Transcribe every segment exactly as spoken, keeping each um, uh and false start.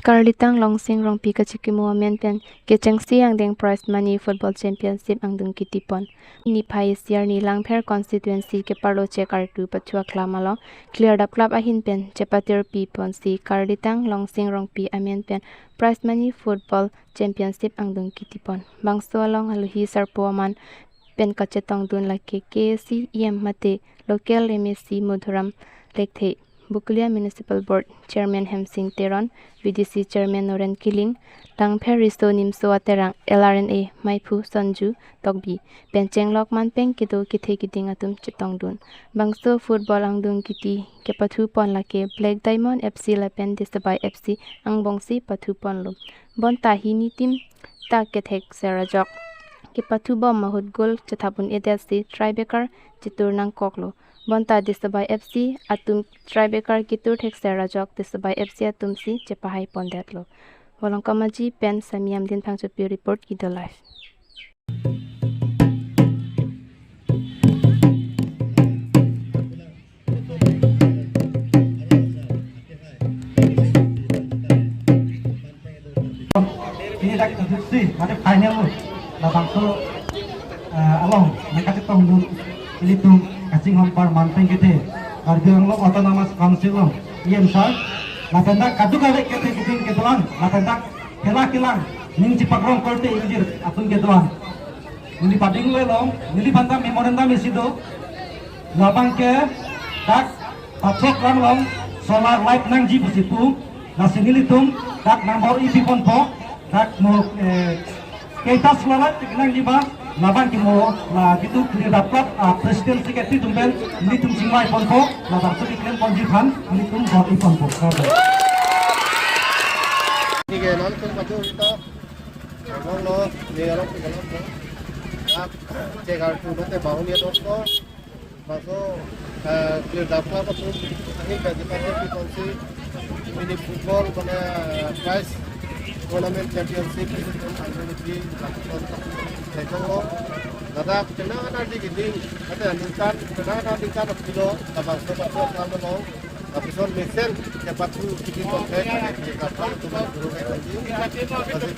Karlitang Longsing Rongpi kachikimo amen pen kechengsi angdeng prize money football championship angdeng kitipon. Niphai isi arni Langpher constituency keparlo chek artu pathu aklam along Clear Dap Club ahin pen chepatir piponsi Karlitang Longsing Rongpi amen pen prize money football championship angdeng kitipon. Bangso along alohi sarpo aman pen kachetongdun lake K A C E M mate local M A C Madhuram Lekthe, Bokolia Municipal Board Chairman Hemsing Teron, V D C Chairman Noren Killing, Langpher Riso Nimso Aterang, L R N A Maiphu Sonju Tokbi, pen chenglok man pen kedo kethe keding atum chetongdun. Bangso football angdeng kiti kepathupon lake Black Diamond F C lapen Disabai F C angbongsi pathuponlo. Bonta hini team ta kethek ser ajok kepathubom ahut goal chethap un-edetsi tiebreaker chetur nangkoklo. Bonta Disabai F C atum tiebreaker ketur thekser ajok Disabai F C atumsi chepahaipondetlo. Volongkom Aji pen Samiamdin Phangchopi report, Ido Live. Ini dak tujuh si, mate final lo. Labangso, eh, along, nangkachetongdun ilitum kachinghon par manpeng kete, Karbi Anglong Autonomous Council along, E M sir, lapen dak kadokave kete kete kedoan, lapen dak khela kelang, ning chipakrong korte ingjir atum kedoan. Neli pading le long, neli panta memorandum isi do, labang ke dak pathok lang long, solar light nangji pusi pu, lasi nelitum dak number ipiponpo, dak mo, eh, ketas solar light nangji ba, labang ke mo, la gitu, Clear Dap Club, ah, president secretary atum pen, nelitum chingvaiponpo, labangso keklem ponji aphan, nelitum vote iponpo. Ini ke non tum patu kita, abang lo, ni arok kita lo, ah, chegar tu nanti bangun ya doktor. Bangso, eh, Clear Dap Club atum ahin pen chepatir piponsi mini football mane, eh, prize tournament championship ilitum anjali pi lapuson theklonglo. Ladak penang anarji keding, ate aningkan, penang aningkan apilo, labangso pathu aklam along, lapuson mesen kepathu kiti kontek, ate Clear Dap Club atum guru kaji. Lasi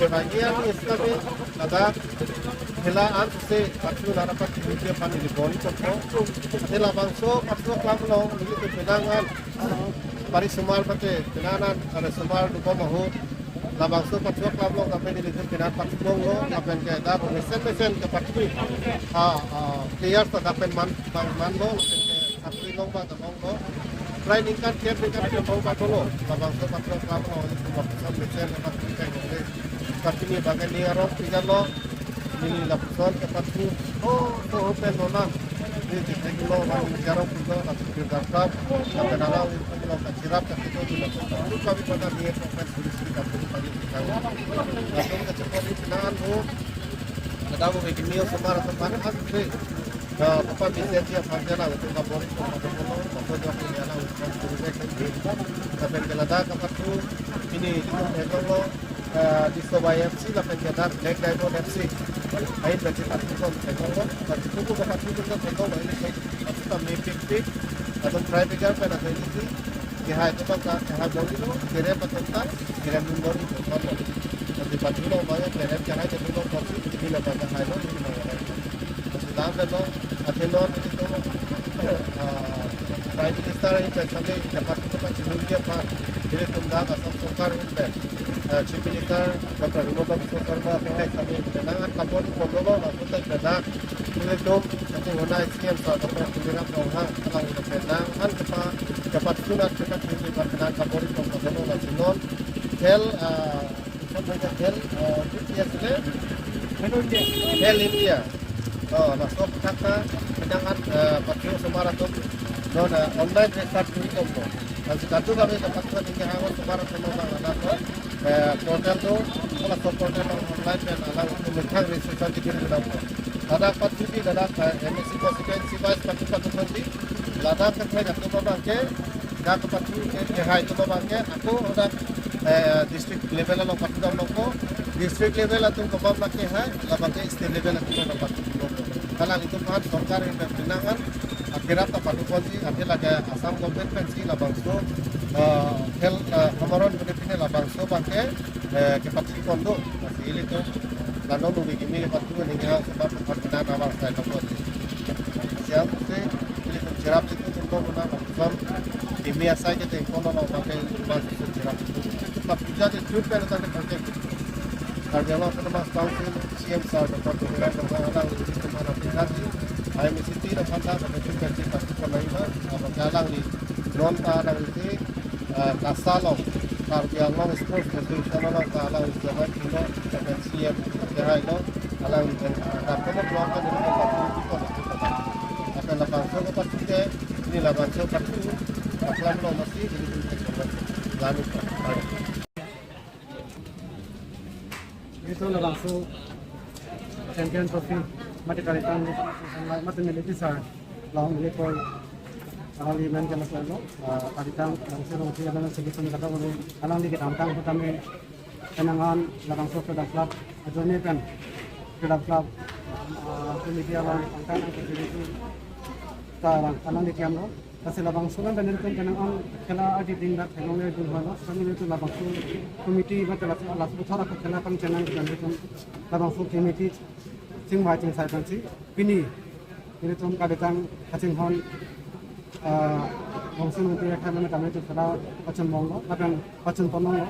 kebagi an istabe, ladak khela an se pathu nara pathu ke pan ili boni tokpo. Te labangso pathu aklam along, nelitum penang an pari sumar pate, penang an, are sumar dukong ahut, labangso pathu aklam along, lapen nelitum penang pathu longlo, lapen ke dak mesen mesen kepathu, ah, ah, players ta dak pen man, man, manlo, lapen ke pathu long ba ta longlo. Prai ningkan kep ningkan kep long ba ta lo, labangso pathu aklam along, nelitum lapuson mesen kepathu ke longle. Tapi ni bagai ni arok pijar lo, ni lapuson kepathu, oh, to open lo na. Ni titik lo, bang ni arok pijar, tapi pijar kap, tapi nara lo, kachirap, tapi to, tu lapuson. Lu kami pada ni open suri suri kami pagi pijar. Lapuson kachirap ni sinan ho, ada mau bikin ni semar atau mana, ah, sih. Nah, apa bisa dia panjang lah, itu kabar itu, kabar itu, kabar itu, kabar itu, kabar itu, kabar itu, kabar itu, kabar itu, ini itu, eh, Disabai F C lapen ke dak Black Diamond F C. Ahin pen chepathupon theklonglo, pathu ko pathu ko theklonglo, ini ke pathu ta mepik pik, atau tiebreaker pen atau ini si, kehai atum ta, kehai bor-ilo, kerem atum ta, kerem dun bor-ilo, pathu lo, bang kerem kehai atum lo, pathu, ini lo, bang kehai lo, ini lo, bang kehai lo. Lasi lam pen lo, athe lo, ini to, ah, Prime Minister ahin pen sami dapat kita pachilun dia pa, ilitum dak Assam Sorkar ahin pen, ah, Chief Minister Doctor Himanta Biswa Sarma ahin pen sami penang an kaponponlo, lapuson penang, ilitum, athe honai C M sir Doctor Tuliram Ronghang, alang penang an kepa, dapat sunat kita kini penang kaponponlo, lasi non, khel, ah, Khel, eh, T P S le? Khel India. Khel India. Oh, laso aputhak ta, penang an, eh, pathu sumar atum, non, eh, online research ni kompo. Laso kadokave ta pathu ning ke hango sumar atum abang anak ko, eh, portal do, laso portal online pen alang atum methang research aji kiri dalam ko. Ladak pathu di, ladak, eh, M A C constituency wise pathu pathu pathu di, ladak ke thai atum abang ke, dak pathu ke, kehai atum abang ke, ako ladak, eh, district level along pathu damlo ko, district level atum kebam lake hai, labang ke state level atum kebam lake. Kalang itum aphan sorkar ahin pen penang an, Akhirat ta padu ponsi, ante lake Assam government pensi labangso, eh, khel, eh, amaron pen pine labangso abangke, eh, kepatsi pon do. Lasi ilitum la non nunggi kimi patu ning ha sebab patu na na bang sai patu. Siang se ilitum cherap situ jumbo muna bangson kimi asai ke tengkon lo abangke bangso cherap situ. Tapi jadi trip kan tadi pakai. Karbi Anglong Autonomous Council, C M sir, Doctor Tuliram Ronghang alangli ilitum aphan aplikasi, I M A C T aphan ta, Doctor Chukpen si patu pon nangji ma, apot alangli non ta alangli si, eh, KASA along, Karbi Anglong Sports Association along ta alangli join pilo, lapen C M kehai lo, alangli pen, eh, Karbi Anglong Block kan ilitum patu pon nangji ma. Lapen labangso ke patu ke, ili labangso patu, paklam lo masi, ilitum ke lani pon. Ilitum labangso Champion Trophy mate kalitang mate neli pisa long neli koi alangli men kena selo, ah, kalitang labangso long si alangli segi segi kata bolu alangli kedamtang kami kenangan labangso Freedom Club ajoine pen Freedom Club, ah, committee along angkang angkang ta alangli kiam lo. Lasi labangso pen nelitum kenang an khela adi ding dak theklongle dun hoi lo. Kami nelitum labangso committee ba tela lasi puthot ako khela pangchenang nelitum labangso committee chingvai chingsai pensi pini nelitum kalitang kachinghon, ah, bangso nungti kami kami tu khela pachun bong lo, lapen pachun ponong lo.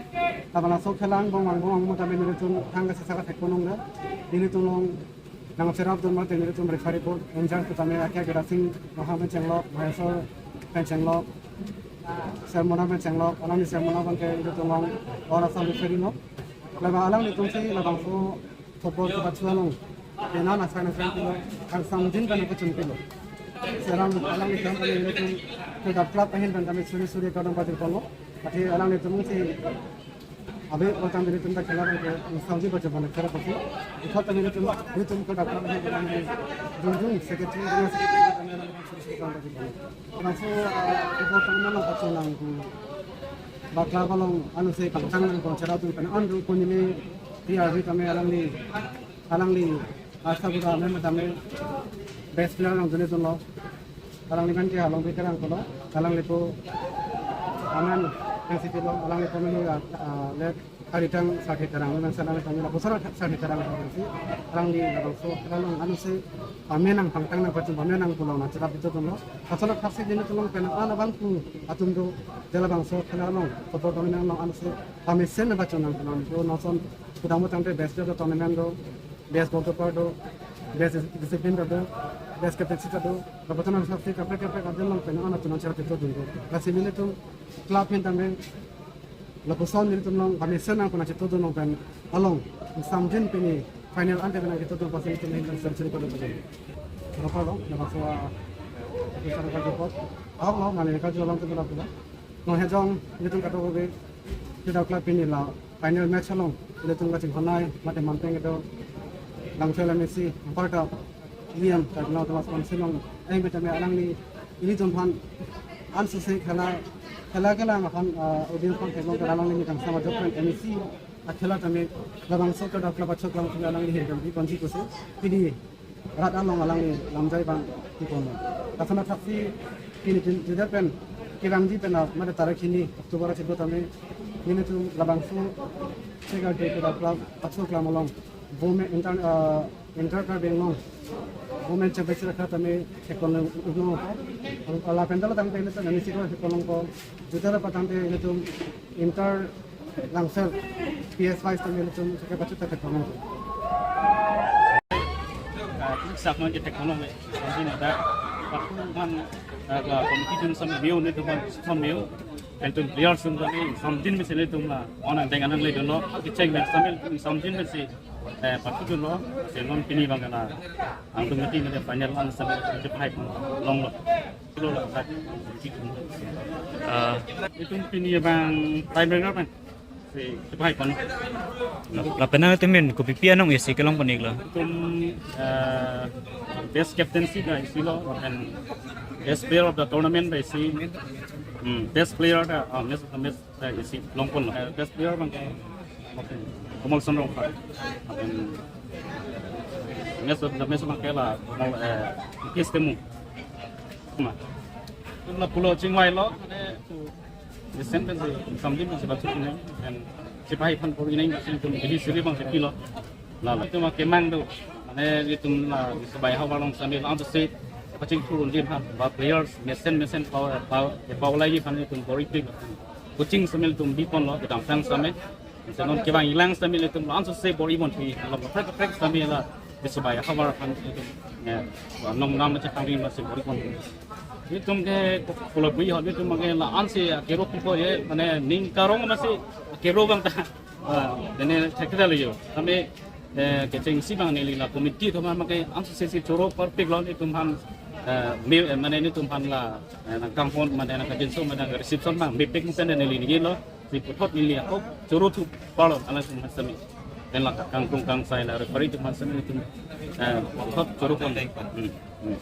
Labangso khela angbong angbong angbong kami nelitum thang kesi saka thek ponong lo. Nelitum long nangcherap dun mate nelitum referee board, in-charge tame akhai Gerasing Ronghang pen chenglok, Maheswar pen chenglok, Sermona pen chenglok, alangli Sermona abangke ilitum long, or asal referee lo. Laba alanglitum si labangso football kepathu along, pena nasan nasan pilo, kangsamjin pen kechun pilo. Seram alanglitum pen ilitum Freedom Club ahin pen kami suri suri kadang pajir polo. Tapi alanglitum si Abi, oh, tang nelitum ta khela abangke, samji baca balik khela pasi. Ikot tang nelitum, nelitum ke dapat ni, ni, junjung secretary, general secretary, kami alam suri suri kami bagi. Langsung, eh, ikot tang mana pacunang, hmm, bakla balong, anu se kangtang nangkon cherap dun pen, anu ko neli, T R V kami alangli, alangli, Asta buda amen tame best player nangdunde dunlo. Alangli men ke along bikar ang kolo. Alangli pu amen yang si pilo, alangli pu meni, ah, ah, le Karitang Sarthe Terang, men sana tame lapu sana Sarthe Terang si. Alangli labangso along anu se amen nangpangtang nangpachun amen nangpulong nangcherap itu dunlo. Asal taksi jeni tulong pen ana bang pu atum do jala bangso khela along football tournament along anu se pamesen nangpachun nangpulong do noson kudang tangte best player tournament do. Best goalkeeper do, best discipline do, best captaincy do, lapuson asapsi kaprek kaprek adim along pen ana tunan cherap itu dun do. Lasi nelitum club ahin tame lapuson nelitum along pamesen nangkon chitu dun along pen along samjin pini final ante pen chitu dun pasi nelitum ahin tame century ko dun. Berapa lo? Nama sua bisa dekat report. Aho lo, mane ka jualan tu berapa lo? Nonhejong nelitum katobe Freedom Club pini la final match along ilitum kachinghon ai mate manteng itu Langchel M A C, anparta Liam Cardinal Thomas Council along, eh, mate alangli ilitum aphan ansose khela, khela khela aphan, ah, audience aphan theklong khela alangli ni kangsam ajok pen M A C akhela tame labangso Freedom Club achok lang alangli hin kan bi konji kose pini rat along alangli lamjai abang kipon. Kasana thaksi pini tin tidak pen kevangji pen mate tarik hini October achiklo tame nelitum labangso Segar Day Freedom Club achok lang along women inter, ah, inter Karbi Anglong women championship akha tame thekon uno ko. Ala pendal tangte nelitum nisi ko thekon ko. Juta patangte nelitum inter Langchel P S Y tame nelitum seke pachut ta thekon ko. Ah, sakman ke thekon ko. Samjin ada. Aku man, ah, ka committee dun samjin nelitum samjin. Nelitum players dun kami samjin mesi nelitum la. Ona dengan nang le dunlo. Kecheng men samjin, samjin mesi. Eh, patu dunlo. Selon pini bang kana. Angtum ngerti ngerti final an sampai cepai longlo. Lo la kat. Ah, nelitum pini bang tiebreaker pen. Si cepai pon. La, la penang temen kopi pi anong isi kelong pon iklo. Nelitum, eh, best captaincy ta isi lo, and best player of the tournament ta isi. Hmm, best player ta, ah, match of the match ta isi longponlo. Eh, best player abangke Komal Son Rongphar. And match of the match abangke la Komal, eh, Kis Temu. Ma. Itum la pulo chingvailo, mane, mesen pensi, samdim pensi bathek inem, and sepahi aphan bor-i nangji, itum bili siri abang si pilo. La, la, itum akemang do, mane, itum la, Bisu Bai ahavar along sitame la-an si, pachingthur unji aphan, ba players, mesen, mesen, pau, pau, pau lagi aphan itum bor-ipik. Coaching sitame itum biponlo, kedamtang sitame. Senon kevang-i lang sitame itum la-an si bor-i ponthu, along kaprek kaprek sitame la, Bisu Bai ahavar aphan itum, eh, nong nam cha kangri masi bor-i pon. Itum ke pulo bui ho, itum ke la-an si akero pipo ye, mane ning karong masi akero abang ta. Ah, dene thekta le yo. Sitame, eh, kechengsi abang neli la committee atum abang ke an si si choro parpiklo itum aphan, eh, me, eh, mane itum aphan la, eh, nangkangpon, mane nangkajinso, mane nang reception abang mepik mesen neli ningilo. Si puthot neli ako choro thu parlo, alangtum aphan sitame. Pen la kangtung kangsai la referee atum aphan sitame itum, eh, puthot choro pon. Hmm, hmm.